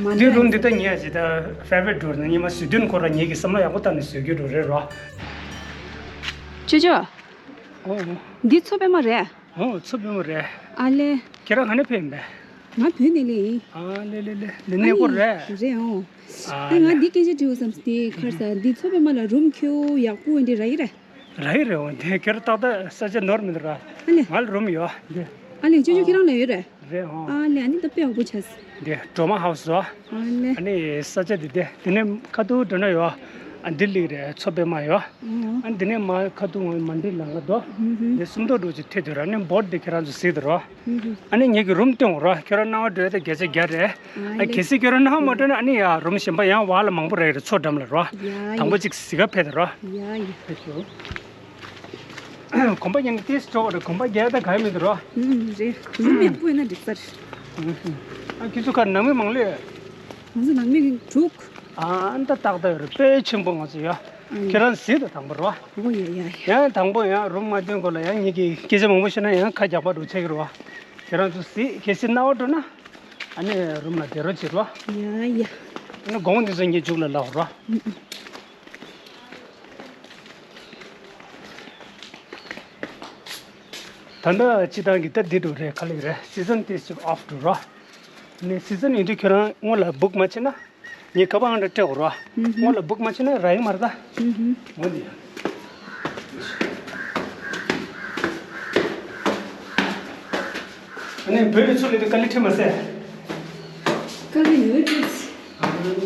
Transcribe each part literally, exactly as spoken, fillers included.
མ་འདི་རུམ་འདི་ད་ངས་ཇི་ལྟར་ཕེ་ཝ་རི་ཊི་འགྲོ་ན་ཉི་མ་བཟོས་དུས་ཁོ་ར་ངེད་ཀྱི་བསམ་བློ་ཡག་པོ་བཏང་ནས་བཟོས་རྒྱུ་འགྲོ་རེད་རོ། ཅོ་ཅོ། ཨོ་འདི་མཚོ་པད་མ་རེད། ཨོ་མཚོ་པད་མ་རེད། ཨ་ལེ། ཁྱེད་རང་ག་ནས་ཕེབས་ཡིན་པས། ང་བོད་ནས་ལེ་ཡིན། ཨ་ལེ་ལེ་ལེ་ལེ་ཨ་ནས་ནི་སྐོར་རེད། རེད་ཨོ། ཨ་ཨ་ང་ལེ། འདི་སྐད་ཆ་དྲི་བ་བསམ་སྟེ་ཁར་ས་འདི་མཚོ་པད་མ་ལ་རུམ་ཁྱོད་ཡག་པོ་འདི་ར་ཡི་རེད། ར་ཡི་རེད་ཨོ་འདི་ཁྱེད་རང་ཏག་ཏག་ས་ཆ་ནོར་མི་འདུག་ར། ཨ་ལེ། ང་ལ་རུམ་ཡོད་འདི། ཨ་ལེ་ཅོ་ཅོ་ཁྱེད་རང་ལ་ཡོད་རེད། རེད་ཨོ། ཨ་ལེ་ཨ་ནི་ད་དཔེ་ཡག་པོ་ཆགས། འདི་ཌོ་མ་ཧའོ་སི་རོ། ཨ་ལེ། ཨ་ནི་ས་ཆ་འདི་དེ་དེ་ནས་ཁ་ཐུག་འགྲོ་ན་ཡོད། ཨ་འདི་ལིག་རེད་མཚོ་པད་མ་ཡོད། ཨ་འདི་ནས་མ་ཁ་ཐུག་ངོས་མ་འདི་ལ་ང་དོ། ཧུམ་ཧུམ། འདི་སུམ་མདོ་འགྲོ་ཅིག་ཐེ་དུ་ར་ནི་བོར་འདི་ཁྱེད་རང་ཚོ་གཟིགས་དུ་རོ། ཧུམ་ཧུམ། ཨ་ནི་ངེད་ཀྱི་རུམ་སྟོན་རོ་ཁྱེད་རང་སྣང་བ་འགྲོ་ཡ་ད་བརྒྱ་ཆ་བརྒྱ་རེད། ཨ་ཨ་ལེ། གལ་སྲིད་ཁྱེད་རང་སྣང་བ་མ་འགྲོ་ན་ཨ་ནི་ཡ་རུམ་གཞན་པ་ཡང་བར་ལ་མང་པོ་རེད་རེད་མཚོ་འགྲམ་ལ་རོ། ཡ་དང་པོ་ཡ། ཅིག་གཟིགས་ག་ཕེབས་དུ་རོ། ཡ་ཡ། ཕེབས་ཤོག་གོམ་པ་རྒྱག་ནས་ཏིས་འགྲོ་བ་རེད། གོམ་པ་རྒྱག་ད་ག་ཡ་མི་འདུག་རོ། ཨུམ་རེད། རུམ་ཡག་པོ་ཡོད་ན་འགྲིག་ས་རེད། ཨ་ཁྱེད་ཚོ་ཁ་ནང་མི་མང་ལོས། ང་ཚོ་ནང་མི་དྲུག་ཨ་ཨ་ད་ཏག་ཏག་ཡོད་རེད། དཔེ་ཆེན་པོ་ང་ཚོ་ཡོད། ཨ་ཁྱེད་རང་གཟིགས་དང་དང་པོ་རོ། ཨོ་ཡ་ཡ་ཡ། ཡང་དང་པོ་ཡང་རུམ་མ་སྟོན་གོ་ལ་ཡང་ངེད་ཀྱི་སྐད་ཆ་མང་པོ་བཤད་ན་ཡང་ཁ་རྒྱག་པ་འགྲོ་ཆགས་ཀྱི་རེད་བ། ཁྱེད་རང་ཚོ་གཟིགས་གལ་སྲིད་སྣང་བ་འགྲོ་ན་ཨ་ནི་རུམ་ལ་བསྡད་རོགས་བྱེད་རོ། ཡ་ཡ། ཨ་ནི་དགོང་འདི་ཚོ་ངས་མཇུག་ལ་ལབ་རོ། ཨུ་ཨུ། ད་ལྟ་སྤྱི་བཏང་གི་ད་འདི་འགྲོ་རེད། ག་ལེགས་རེད། སི་ཛན་དེ་ཅིག་ཨོཕ་འགྲོ་རོ། ནས་སི་ཛན་ཡིན་དུས་ཁྱོད་རང་སྔོན་ལ་བུག་མ་བྱེད་ན་ངས་ཁ་པར་ཨང་གྲངས་སྤྲད་དགོས་རོ། ཧུམ་ཧུམ། སྔོན་ལ་བུག་མ་བྱེད་ན་རག་གི་མ་རེད་ད། ཧུམ་ཧུམ། འོ་འདི། ཨ་ནི་བོད་ནས་ཚུར་སླེབས་དུས་དཀའ་ལས་འཕྲད་མ་སོང་། དཀའ་ལས་ཡོད་ཀྱི།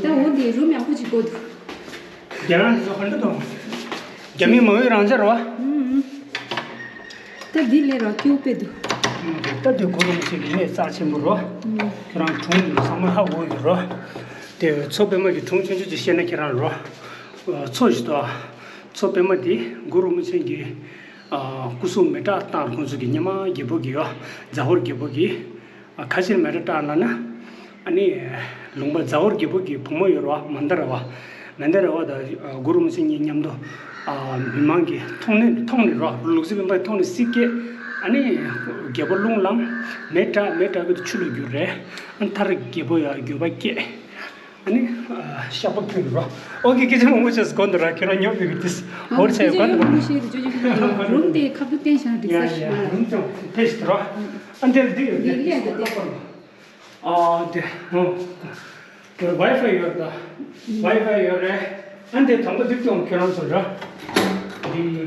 ད་འོ་འདི་རུམ་ཡག་པོ་ཅིག་དགོས་འདུག་རྒྱ་ནག་འདི་ཚོ་ག་འདྲ་འདུག་རྒྱ་མི་མང་པོའི་རང་འཇགས་རེད་བ། ཨུམ་ཨུམ། ད་འདི་ལས་རོ་ཀྱུ་པེ་འདུག་ད་འདི་གུ་རུ་མི་ཆེན་གྱི་གནས་རྩ་ཆེན་པོ་རོ། ཨུམ། ཁྱོད་རང་གྲོང་འདི་ཚང་མ་ཧ་གོ་གི་རོ། དེ་མཚོ་པད་མ་གི་གྲོང་ཆུང་ཆུང་ཅིག་བཤད་ན་ཁྱེད་རང་རོ། མཚོ་ཞིག་ཏོ། མཚོ་པད་མ་དེ་གུ་རུ་མི་ཆེན་གྱི་སྐུ་སྲུང་མེ་སྲེག་བཏང་ཁོང་ཚོ་གི་སྔོན་མ་རྒྱལ་པོ་གི་ཡོ། ཛ་ཧོར་རྒྱལ་པོ་གི། ཁ་ཆེར་མེ་སྲེག་བཏང་ལ་ན། ཨ་ནི། ལུང་པ་ཛ་ཧོར་རྒྱལ་པོ་གི་བུ་མོ་ཡོད་རེད་བ། མན་དཱ་ར་བ། མན་དཱ་ར་བ་དང་གུ་རུ་མི་ཆེན་གཉིས་མཉམ་དུ། མི་མང་གི་མཐོང་ནས་མཐོང་ནས་རོ། ལུག་རྫི་སྤུན་པའི་མཐོང་ནས་སྲིད་སྐྱེས། ཨ་ནི། རྒྱལ་པོ་རླུང་ལངས། མེ་སྲེག་མེ་སྲེག་གི་ཆུ་ལ་བསྒྱུར་རེད། ཨ་མཐར་རྒྱལ་པོ་ཡང་འགྱོད་པ་སྐྱེས། ཨ་ནི། ཤག་པ་ཕུལ་རོ། ཨོ་ཀེ་སྐད་ཆ་མང་པོ་བཤད་སོང་གོ་འདུག་ར། ཁྱོད་རང་ཉོབ་ཡོད་གི་དིས། ཧོར་ཆེ་ག་འདུག་ར། རུམ་དེ་ཁ་བུ་བསྟན་བཞག་འགྲིག་ས་རེད། རུམ་ཅང་ཕེ་ཤི་རོ། ཨ་འདིར་འདི་ཡོད་དེ། ཨ་དེ། ཝའི་ཕའི་ཡོད་ད། ཝའི་ཕའི་ཡོད་རེད། ཨ་འདི་དང་པོ་འདི་སྟོན་ཁྱོད་རང་ཚོ་ར། འདི།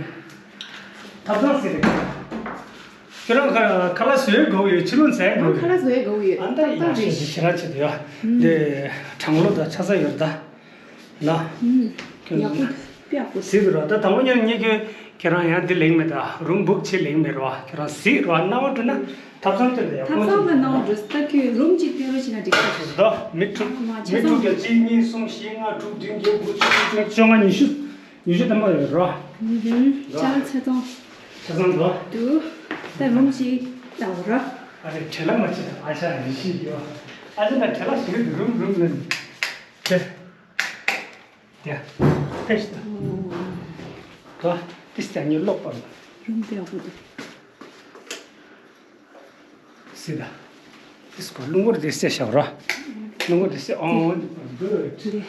ཐབ་ཚང་ཟེར་རེད། ཁྱོད་རང་ཁ་ཁ་ལག་བཟོས་དགོས་ཡོད། ཕྱི་ལོགས་ཟས་དགོས་ཡོད། ཁ་ལག་བཟོས་དགོས་ཡོད། ཨ་ད་ཡིན་ཞེས་ཞེས་ཁྱེད་རང་ཆེད་དུ་ཡོད། འདི་གྲང་གློ་དང་ཆ་ཚང་ཡོད་ད། ལ། ཡག་པོ་ཡག་པོ། ཟིག་རོ། ད་དང་པོ་ཉིད་ཉིད་ཀྱི་ཁྱེད་རང་ཡང་འདི་ལེགས་མེད་ད། རུམ་བུག་ཆེ་ལེགས་མེད་རོ། ཁྱེད་རང་ཟིག་རོ། སྣང་བ་འགྲོ་ན་ཐབ་ཚང་དེ་ལ་ཡག་པོ་ཐབ་ཚང་དུ་སྣང་བ་འགྲོ་ད་ཁྱོད་རུམ་གཅིག་སྟོན་རོགས་བྱེད་ན་འགྲིག་ས་རེད། ད་མི་དྲུག་མི་དྲུག་བརྒྱ་གཅིག་གཉིས་གསུམ་བཞི་ལྔ་དྲུག་བདུན་བརྒྱད་དགུ་བཅུ་བཅུ་བཅོ་ལྔ་ཉི་ཤུ། ཉི་ཤུ་ཐམ་པ་ཡོད་རོ། ཧུམ་ཧུམ། ལ། ཆ་ཚང་ཆ་ཚང་འགྲོ། འདུག་ད་རུམ་གཅིག་ལྟ་བ་རོ། ཨ་རེ་བྲེལ་ལ་མ་བྱེད། ཨ་ཤ་ཉི་ཤུ་ཡོད། ཨ་ཅེ་ན་བྲེལ་ལ་ཞིག་རུམ་རུམ་ལ་ནི། དེ། དེ། ཕེ་ཤི་ད། ད་ཏིས་ཀྱང་ཉི་ལོག་པར། རུམ་དེ་ཡག་པོ་འདུག་སི་ད། ཏིས་ཀོ་རླུང་བུར་དེ་སེ་ཤག་ར། རླུང་བུར་དེ་སེ་ཨོ། འདི།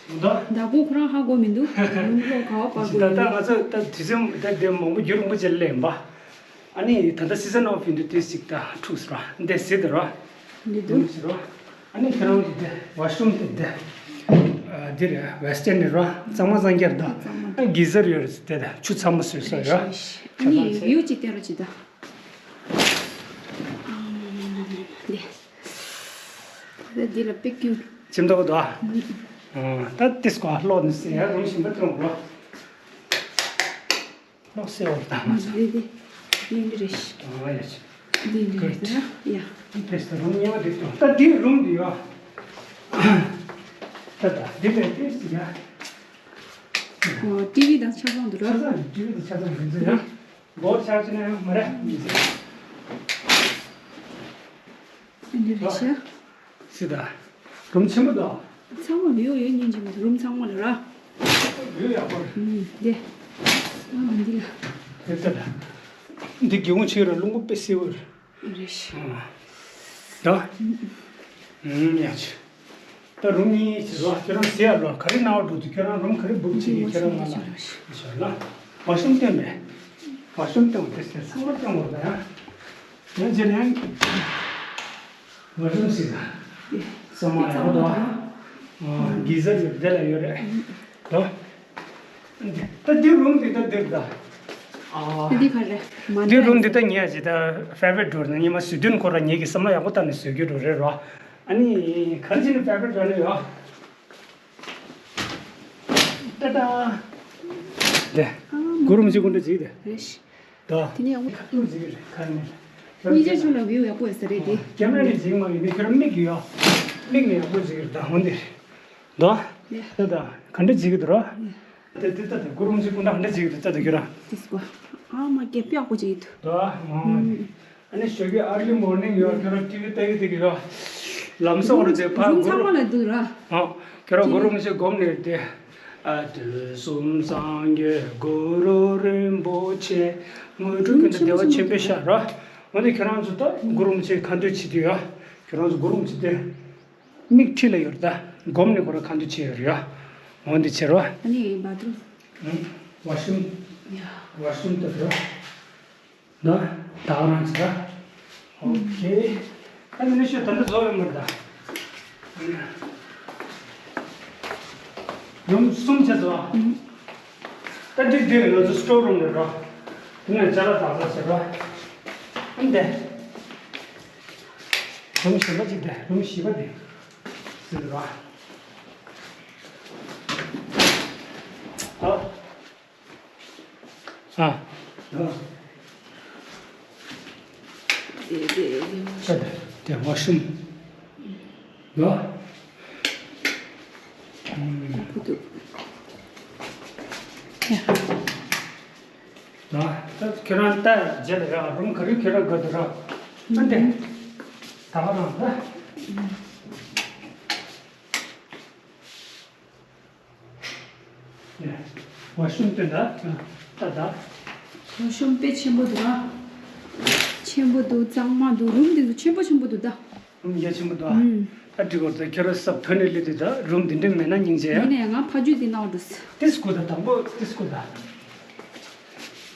བདག་པོ་ཁོ་རང་ཧ་གོ་མི་འདུག་རླུང་བློ་ག་བ་པར་དགོས་ད་ད་ཡིན། ང་ཚོ་ད་དུས་ཚོད་ད་དེ་མང་པོ་རྒྱུན་རིང་པོ་ཅིག་ལས་ཡིན་པ། ཨ་ནི་ད་ལྟ་སི་ཛན་ཨོཕ་ཡིན་དུས་དེ་ཞིག་ད་འཁྲུགས་སོང་ར། འདི་ཟེར་དུ་ར། འདི་འདུག་འདི་ཟེར་ར། ཨ་ནི་ཁྱེད་རང་གི་དེ་ཝ་ཤ་རུམ་དེ་དེ། ཨ་འདི་རེད། ཝེ་སི་ཊན་རེད་ར། གཙང་མ་གཙང་རྐྱང་ད། གཙང་མ་ཨ་གི་ཛར་ཡོད་རེད་དེ་ད་ཆུ་ཚ་མོ་བཟོས་སོ་ཡ། ཨ་ནི་བིའུ་ཅིག་བསྟན་རོགས་གྱིས་ད། འདི། ད་འདི་ལ་པེ་ཀིང་། ཅིམ་ཏོག་ད། ཨ་ད་ཏིས་ཀོ་ལོ་ནི་སེ་ཡ་རུམ་བཞིན་པ་ཏོང་རོ། ལོག་སེ་འོར་དང་མ་ཟ། འདི་འདི་འདི་འདི་རེད། ཨ་ཡ་ཆི། འདི་འདི་རེད་ད་ཡ། འདི་ཕེ་སི་ད་རུམ་ཉེ་བ་འདི་ཏོ། ད་འདི་རུམ་འདི་ཡོ། ད་ད་འདི་ཕེ་སི་ཡ། ཨོ་ཊི་ཝི་དང་ཆ་ཚང་འདུག་ར། ཆ་ཚང་ཊི་ཝི་འདི་ཆ་ཚང་མི་འཛིན་ཡ། འདི་སྒོར་ཆག་ཅི་ན་ཡང་མ་རེད་མི་འཛིན། འདི་རེད་ཤག་སི་ད། རུམ་ཆེན་པོ་དང་། ཚང་མ་བིའུ་ཡོད་སྙིང་རྗེ་མོ་རུམ་ཚང་མ་ལ་ར། བིའུ་ཡག་པོ་རེད། ཨུམ་འདི། ཨ་འདི་ལ། དེ་ལྟ་ལ། འདི་སྒེའུ་ཁུང་ཕྱེ་ར་རླུང་བུ་དཔེ་གསལ་བོ་རེད། རེད་ཤག་ད། ཨུམ་ཡག་ཆེ། ད་རུམ་གཉིས་བྱེད་རོགས། ཁྱོད་རང་ཟེར་ཡ་ལོ། ག་རེ་གནང་བ་འགྲོ་དུས་ཁྱོད་རང་རུམ་ག་རེ་བུག་བྱེད་ཀྱི། ཁྱོད་རང་ང་ལ་ཤོད་ལ། ཝ་ཤུམ་སྟོན་པས། ཝ་ཤུམ་སྟོན་པ་དེ་ཟེར། ཚང་མ་སྟོན་བ་ད་ཡང་། ཡང་རྗེས་ལ་ཡང་ཝ་ཤུམ་ཟེར་ད། ས་མ་ཡག་པོ་འདུག་ཨ། གི་ཟར་ཡོད་དེ་ལ་ཡོད་རེད་དོ། ད་འདི་རུམ་འདི་ད་འདིར་ད། ཨ། འདི་ག་རེ། མ་འདི་རུམ་འདི་ད་ངས་ཇི་ད་ཕེ་ཝ་རེཊ་འགྲོ་ན་ཉི་མ་བཟོས་དུས་ཁོ་ར་ངེད་ཀྱི་བསམ་བློ་ཡག་པོ་བཏང་ནས་བཟོས་རྒྱུ་འགྲོ་རེད་རོ། ཨ་ནི་ག་རེ་བྱས་ནས་ཕེ་ཝ་རེཊ་འགྲོ་ནས་ཡོད། ཏ་ཏ། དེ། གུ་རུ་མི་ཆེ་ཀུན་ཏུ་ཇི་དེ། རེད་ཤི། ད། དེ་ནས་ཡང་ཁ་ཐུག་ཇི་རེད་ཁ་ནས། མི་ཆེ་ཆུང་ལ་བིའུ་ཡག་པོ་ཡོད་ས་རེད་དེ། ཀེམ་ར་ནས་ཇི་མ་ཡིན་ནི་ཁྱོད་རང་མིག་གིས་ཡོ། མིག་ནས་ཡག་པོ་ཇི་རེད་ད་འོན་ཏེ། ད། ཡ། ད་ད་ག་འདྲ་ཇི་གི་འདུག་ར། དེ་དེ་ད་དེ་གུ་རུ་མི་ཆེ་ཀུན་ཏུ་ག་འདྲ་ཇི་གི་འདུག་ད་ད་ཁྱོད་རང་། དེ་སྐོར། ཨ་མ་སྐད་ཡག་པོ་ཇི་གི་འདུག་ད། ཨ་ནི་ཞོགས་ཀས་early morning ཡོད་ཁྱོད་རང་ཊི་ཝི་ལྟ་གི་ལྟ་གི་ཡོད། ལམ་སང་རུ་ཚེ་ཕར་རུམ་ཚང་མ་ལ་འདུག་ར། ཨ། ཁྱོད་རང་གུ་རུ་མི་ཆེ་སྒོམ་ནས་དེ། ཨ་དུས་གསུམ་སངས་རྒྱས་གུ་རུ་རིན་པོ་ཆེ། དངོས་གྲུབ་ཀྱི་བདེ་བ་ཆེན་པོའི་ཤར་རོ། འོ་དེ་ཁྱོད་རང་ཚོ་ད་གུ་རུ་མི་ཆེ་ཁ་འདོན་བྱེད་དུས་ཡོད། ཁྱོད་རང་ཚོ་གུ་རུ་མི་ཆེ་དེ། མིག་ཁྲི་ལ་ཡོད་ད། སྒོམ་ནས་ཁོ་རང་ཁ་འདོན་བྱེད་ཡོད་རེད་ཡ། འོ་འདི་བྱེད་རོ། ཨ་ནི་བ་ཐི་རུམ། ཝ་ཤུམ། ཡ། ཝ་ཤུམ་ད་རོ། ན། ད་རང་ཅི་ད། ཨོ་ཁེ། ད་ནི་ཤོད་ད་འདི་བཟོ་ཡོད་མ་རེད་ད། རུམ་གསུམ་བྱས་སོ། ད་འདི་འདི་ང་ཚོ་སི་ཊོར་རུམ་རེད་རོ། དེ་ནས་ཅ་ལག་དག་ས་བྱེད་རོ། ཨ་འདི། རུམ་གཞན་པ་གཅིག་དེ་རུམ་བཞི་པ་དེ། ཟེར་ར། ཨ། ཨ། དེ་དེ་དེ་ཝ་ཤུམ། ཡ། ཕུ་ཏུ། ཡ། ད་ད་ཁྱེད་རང་ལྟ་རྗེས་ལ་ཡང་རུམ་ག་རེ་ཁྱེད་རང་དགའ་འདུག་ར། ཨ་འདི། ད་ག་རང་ད། ཝ་ཤུམ་སྟོན་ད། ད་ད། ཝ་ཤུམ་དཔེ་ཆེན་པོ་འདུག་ར། ཆེན་པོ་འདུག་གཙང་མ་འདུག་རུམ་འདི་ཚོ་ཆེན་པོ་ཆེན་པོ་འདུག་ད། རུམ་རྒྱ་ཆེན་པོ་འདུག་ཨ། ཨུམ། ད་འགྲིག་གོ་ད་ཁྱེད་རང་སབ་ཐོན་ནས་སླེབས་དུས་ད་རུམ་འདི་འདྲ་མེད་ན་སྙིང་རྗེ་ཡ། ཡིན་ནའི་ང་ཕ་རྒྱུད་འདི་ནང་འགྲོ་ཟེར། ཏིས་ཀུ་ད་དང་པོ་ཏིས་ཀུ་ད།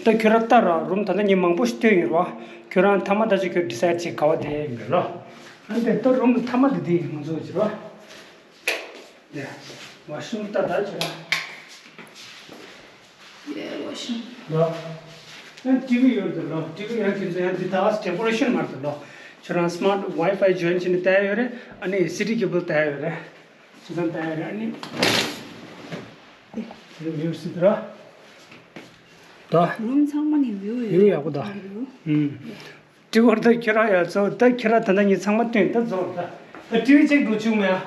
ད་ཁྱོད་རང་ལྟ་ར་རུམ་ད་ལྟ་ངས་མང་པོ་ཞིག་སྟོན་ཡོད་ར། ཁྱོད་རང་ཐ་མ་ད་ཅི་ཁྱོད་ཌི་སའིཌ་བྱེད་ག་བ་དེ་ཡིན་པས་ར། ཨ་འདི་ད་རུམ་ཐ་མ་འདི་དེ་ཡིན་ང་ཚོ་བྱེད་ར། ཡ། ཝ་ཤུམ་ལྟ་ད་ཁྱོད་རང་། ཡ་ཝ་ཤུམ། ལོ། ཡང་ཊི་ཝི་ཡོད་དུ་ལོ། ཊི་ཝི་ཡང་ཁྱེད་ཚོ་ཡང་འདི་ད་ཌེ་ཀོ་རེ་ཤན་མ་རེད་ལོ། ཁྱོད་རང་སི་མཱར་ཊི་ཝའི་ཕའི་ཇོའིན་བྱས་ནས་ལྟ་ཡ་ཡོད་རེད། ཨ་ནི་སི་ཌི་ཀེ་བལ་ལྟ་ཡ་ཡོད་རེད། ཁྱེད་ཚོ་ལྟ་ཡ་རེད་ཨ་ནི། དེ་ཝིའུ་སི་དེ་ར། ད། རུམ་ཚང་མ་ནས་བིའུ་ཡོད། བིའུ་ཡག་པོ་ད། ཨུམ། ཊི་ཝི་ད་ཁྱེད་རང་ཡ་ཚོ་ད་ཁྱེད་རང་ད་ལྟ་ངས་ཚང་མ་སྟོན་ད་རྫོགས་ད། ད་ཊི་ཝི་ཅིག་འགྲོ་བཅུག་མེད་ཨ།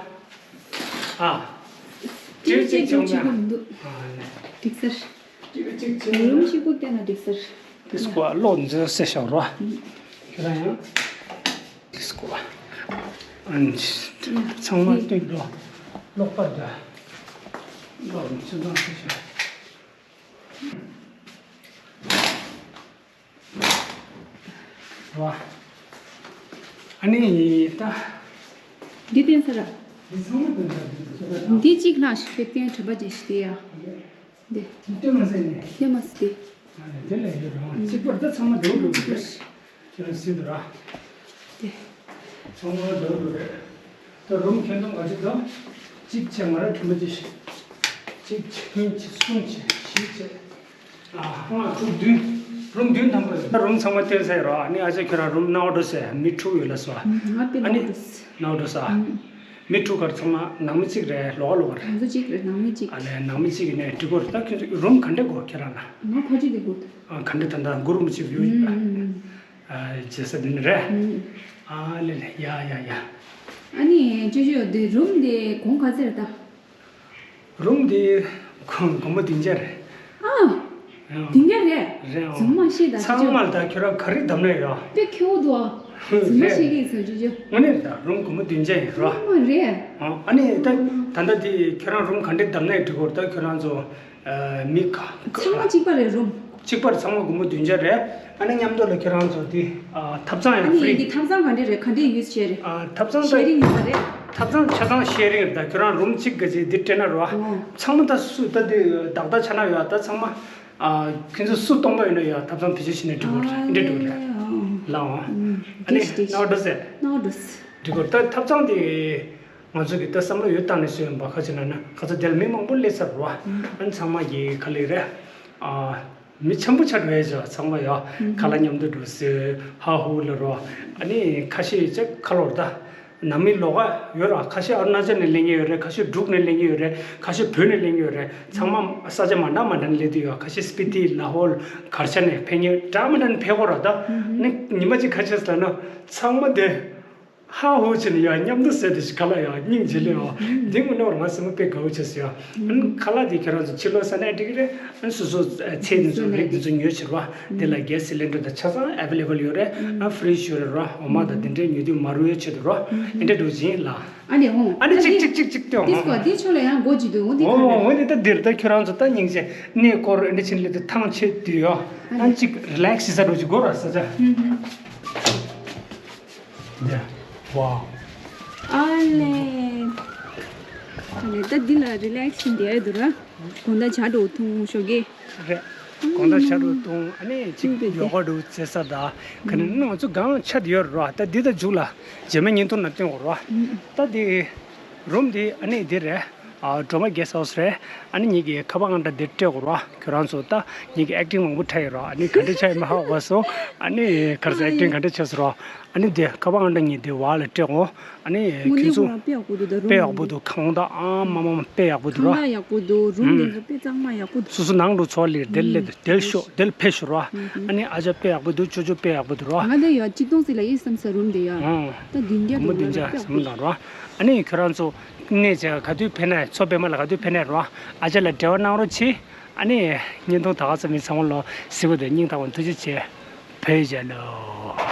ཨ། ཊི་ཝི་ཅིག་འགྲོ་བཅུག་མེད་ཨ། མི་འདུག་ཨ་ནས། འགྲིག་ཟེར། ཊི་ཝི་ཅིག་བཅུག་མེད་ཨ། རུམ་ཞིག་པོ་བལྟས་ན་འགྲིག་ཟེར། ཏིས་ཀོ་ཨ་ལོག་འཛོལ་སེ་ཤོག་རོ། ཁྱེད་རང་ཡང་། ཏིས་ཀོ་ཨ། ཨ་ནི། ཚང་མ་སྟོན་འགྲོ། ལོག་པ་ད། ལོག་འཛོལ་སེ་ཤོག་བ། ཨ་ནི་ད། འདི་བསྟན་ས་ར། འདི་ཚང་མ་འདི་འདྲ་འདི་འདྲ་འདི་གཅིག་ལྷག་ཞིག་དེ་བསྟན་དྲི་བ་ཅན་ཞིག་དེ་ཡ། འདི། འདི་སྟོན་མ་ཟེར་ནས། སྟོན་མ་ཟེར་དེ། ཨ་ནི་དེ་ལས་ཡོད་རང་གཅིག་པར་ད་ཚང་མ་འདྲ་འདྲ་འདྲ་རེད། ཁྱེད་རང་སྲིད་དུ་ར། དེ། ཚང་མ་འདྲ་འདྲ་རེད། ད་རུམ་ཁྱོན་བསྡོམས་ག་ཚོད་དང་། གཅིག་བྱས་ང་རང་དྲི་མ་ཅི་ཞིག་གཅིག་བྱས་གཉིས་བྱས་གསུམ་བྱས་བཞི་བྱས། ལྔ་དྲུག་བདུན། རུམ་བདུན་ཐམ་པ་ཡོད། རུམ་ཚང་མ་སྟོན་ས་ཡོད་རོགས། ཨ་ནི་ཨ་ཅག་ཁྱོད་རང་རུམ་ནང་འགྲོ་ཟེར་མི་དྲུག་ཡོད་ལ་སོ། ང་དཔེ་ཨ་ནི་ནང་འགྲོ་ཟེར། ནང་འགྲོ་ཟེར། མི་དྲུག་གར་ཚང་མ་ནང་མི་གཅིག་རེད་ལོག་ལོག་རེད། ང་ཚོ་གཅིག་རེད་ནང་མི་གཅིག་ཨ་ལས་ནང་མི་གཅིག་ཡིན་ནའི་འགྲིག་གོ་རེད། ད་ཁྱོད་ཚོ་རུམ་ག་འདྲ་དགོས་ཁྱེད་རང་ལ། ང་ཕ་ཆུ་དེ་དགོས། ཨ་ག་འདྲ་ད་ད་གུ་རུ་མི་གཅིག་ཡོད་ཡིན་པ། ཨ་བྱེད་ས་འདི་ནི་རེད། ཨ་ལས་ལས་ཡ་ཡ་ཡ། ཨ་ནི་ཅོ་ཅོ་དེ་རུམ་དེ་གོང་ག་ཚད་རེད་ད། རུམ་དེ་སྒོར་མོ་བདུན་བརྒྱ་རེད། ཨ། བདུན་བརྒྱ་རེད། རེད་ཨང་། རྫུན་མ་བཤད་ད་ཚང་མ་ལ་ད་ཁྱོད་རང་ག་རེ་བདམས་ན་ཡོད། དཔེ་ཁེ་བོ་འདུག་ཨ། རྫུན་མ་བཤད་ཀྱི་ཡིན་ཟེར་ཅི་ཅི། དངོས་གནས་ད་རུམ་སྒོར་མོ་བདུན་བརྒྱ་ཡིན་རོ། ཚང་མ་རེད། ཨ་ནི་ད་ད་ལྟ་དེ་ཁྱོད་རང་རུམ་ག་འདྲས་བདམས་ན་ཡང་འགྲིག་གོ་ད་ཁྱོད་རང་ཚོ་མི་ག་ཚང་མ་གཅིག་པ་རེད་རུམ། གཅིག་པར་ཚང་མ་སྒོར་མོ་བདུན་བརྒྱ་རེད། ཨ་ནི་མཉམ་དུ་ལ་ཁྱོད་རང་ཚོ་དེ་ཐབ་ཚང་ཡང་ཨ་ནི་ཕི་རི། འདི་ཐབ་ཚང་ག་འདྲས་རེད་ག་འདྲས་ཡུས་བྱས་རེད། ཐབ་ཚང་ད་ཤེ་རིང་ཡིན་ས་རེད། ཐབ་ཚང་ཆ་ཚང་ཤེ་རིང་རེད། ད་ཁྱོད་རང་རུམ་གཅིག་ག་ཅིག་འདི་སྤྲད་ན་རོ། ཨོ། ཚང་མ་ད་སུ་ད་འདི་བདག་ད་ཆ་ན་ཡོད། ད་ཚང་མ་ཨ་ཁྱོད་ཚོ་སུ་གཏོང་ད་ཡོད་ན་ཡོད། ཐབ་ཚང་བེད་སྤྱོད་བྱེད་ནས་འགྲིག་གོ་རེད། འདི་འགྲིག་རེད་ལའོ། ཨ་ནི་ནའོ་འགྲོ་ཟེར། ནའོ་འགྲོ་ཟེར། འགྲིག་གོ། ད་ཐབ་ཚང་དེ་ང་ཚོ་གི་ད་བསམ་བློ་ཡོད་བཏང་ནས་བཟོས་ཡོད་པ། ཁ་ཅིག་ན་ན་ཁ་ཚ་དེ་ལ་མི་མང་པོ་སླེབས་ཚར་རོ། ཨ་ནི་ཚང་མ་གི་ག་ལེ་རེད། ཨ། མི་ཆེན་པོ་ཆགས་འགྲོ་ཡས་ཅིག་ཚང་མ་ཡོད། ཁ་ལག་མཉམ་དུ་འགྲོ་ཟེར་ཧ་ཧུ་ལ་རོ། ཨ་ནི་ཁ་ཤས་ཅིག་ཁ་ལོར་ད་ནང་མི་ལོག་ག་ཡོད་ར། ཁ་ཤས་ཨ་རུ་ན་ཅལ་ནས་སླེབས་མཁན་ཡོད་རེད། ཁ་ཤས་འབྲུག་ནས་སླེབས་མཁན་ཡོད་རེད། ཁ་ཤས་བོད་ནས་སླེབས་མཁན་ཡོད་རེད། ཚང་མ་ས་ཆ་མ་འདྲ་མ་འདྲ་ནས་སླེབས་དུས་ཡོད། ཁ་ཤས་སྤི་ཏི་ལ་ཧོལ་གར་ཆ་ནས་ཕེབས་མཁན་འདྲ་མ་འདྲ་ནས་ཕེབས་གོ་ར། ད་ནི་ཉི་མ་གཅིག་ཁ་ཆེ་ས་ལ་ན་ཚང་མ་དེ། ཧ་ཧོ་བྱས་ནས་ཡ་མཉམ་དུ་ཟས་དེ་ཞིག་ཁ་ལག་ཡ་སྙིང་རྗེ་ལེ་ཡ། འདི་ངོ་ནོར་ང་སེམས་པ་དཔེ་དགའ་བོ་བྱས་སོ་ཡ། ཨ་ནི་ཁ་ལག་དེ་ཁྱེད་རང་ཚོ་ཕྱི་ལོགས་ས་ནས་འགྲིག་གི་རེད། ཨ་ནི་སོ་སོ་ཚལ་འདི་ཚོ་རིགས་འདི་ཚོ་ཉོས་བྱེད་རོགས། དེ་ལ་གེ་སི་སི་ལིན་ཌར་དང་ཆ་ཚང་ཨེ་ཝེ་ལེ་བལ་ཡོད་རེད། ཨ་ཕི་རིཇ་ཡོད་རེད་རོགས། འོ་མ་དང་དེ་འདྲའི་ཉོ་དུས་མ་རུལ་ཡ་ཆེད་དུ་རོགས། ཨེ་འདྲ་འགྲོ་བཞིན་ལ། ཨ་ནི་འོང་ཨ་ནི་ཨ་གཅིག་ནི་གཅིག་གཅིག་གཅིག་སྟེ་འོང་། དེ་སྐོར་དེ་ཆོ་ལ་ཡང་སྒོ་འབྱེད་དུ་འོང་དེ་ཁ་འོང་ནས་འོང་། འདི་ད་འདིར་ད་ཁྱོད་རང་ཚོ་ད་སྙིང་རྗེ་གནས་སྐོར་ཨེ་འདྲ་ཕྱིན་ལེ་དུ་ཐང་ཆད་དུས་ཡོ། ཨ་ཨ་ནི་གཅིག་རི་ལེག་སི་བྱེད་ས་འགྲོ་གཅིག་སྒོ་ར་ས་ཆ། ཧུམ་ཧུམ། ཡ། ཝའོ། ཨ་ལེ། ཨ་ལེ་ད་འདི་ལ་རི་ལེག་སི་བྱེད་འདི་ཡ་འདུག་ར། དགོང་དག་ཇ་འདྲ་བོ་འཐུང་ཤོག་གི། རེད། དགོང་དག་ཇ་འདྲ་བོ་འཐུང་། ཨ་ནི་གཅིག་ཡོ་ག་འདྲ་བོ་རྩེ་ས་ད། ག་ནི་ང་ཚོ་གང་ཆ་དེ་ཡོད་ར། ད་འདི་ད་མཇུག་ལ་རྗེས་མ་བརྙན་ཐུང་ནང་སྟོན་དགོས་ར། ད་འདི་རུམ་འདི་ཨ་ནི་འདི་རེད། ཨ་སྒྲོལ་མ་གེ་སི་ཧའུ་སི་རེད། ཨ་ནི་ངེད་ཀྱི་ཁ་པར་ཨང་གྲངས་འདིར་སྤྲད་དགོས་ར། ཁྱོད་རང་ཚོ་ད་ངེད་ཀྱི་ཨེག་ཊིང་མང་པོ་འཁྲབ་ཡོད་ར། ཨ་ནི་ག་འདྲ་ཆགས་ཡོད་མེད་ཧ་གོ་སོང་། ཨ་ནི་ག་རེ་ཟེར། ཨེག་ཊིང་ག་འདྲ་བྱས་སོང་ར། ཨ་ནི་དེ་ཁ་པར་ཨང་གྲངས་ངེད་དེ་བར་ལ་སྤྲད་དགོས། ཨ་ནི་དངོས་གནས་ཁྱོད་ཚོ་ཁོ་རང་དཔེ་ཡག་པོ་འདུག་ད་རུམ་དཔེ་ཡག་པོ་འདུག་ཁང་བདག་ཨ་མ་མ་མ་དཔེ་ཡག་པོ་འདུག་ར། ཁང་བདག་ཡག་པོ་འདུག་རུམ་དེ་ཚོ་དཔེ་གཙང་མ་ཡག་པོ་འདུག་སོ་སོ་ནང་དུ་ཚོགས་ལས་དེ་ལས་དེ་ལས་ཤོག་དེ་ལས་ཕེབས་ཤོག་ར། ཨ་ནི་ཨ་ཅག་དཔེ་ཡག་པོ་འདུག་ཅོ་ཅོ་དཔེ་ཡག་པོ་འདུག་ར། ང་ལ་ཡ་གཅིག་སྟོང་ཙམ་ལ་ཡིན་བསམ་ས་རུམ་དེ་ཡ། ཨང་། ད་བདུན་བརྒྱ་སྒོར་མོ་བདུན་བརྒྱ་ཟེར་མོ་དང་ར། ཨ་ནི་ཁྱོད་རང་ཚོ་གནས་ཆེ་ག་དུས་ཕེབས་ན་མཚོ་པད་མ་ལ་ག་དུས་ཕེབས་ན་ར། ཨ་ཅག་ལ་འབྲེལ་བ་གནང་རོགས་གྱིས། ཨ་ནི་བརྙན་ཐུང་ད་ག་ཙམ་ཡིན་ཚང་མ་ལོ་གཟིགས་པ་དང་སྙིང་ཐག་པ་ཐུགས་རྗེ་ཆེ། བོད་རྒྱལ་ལོ།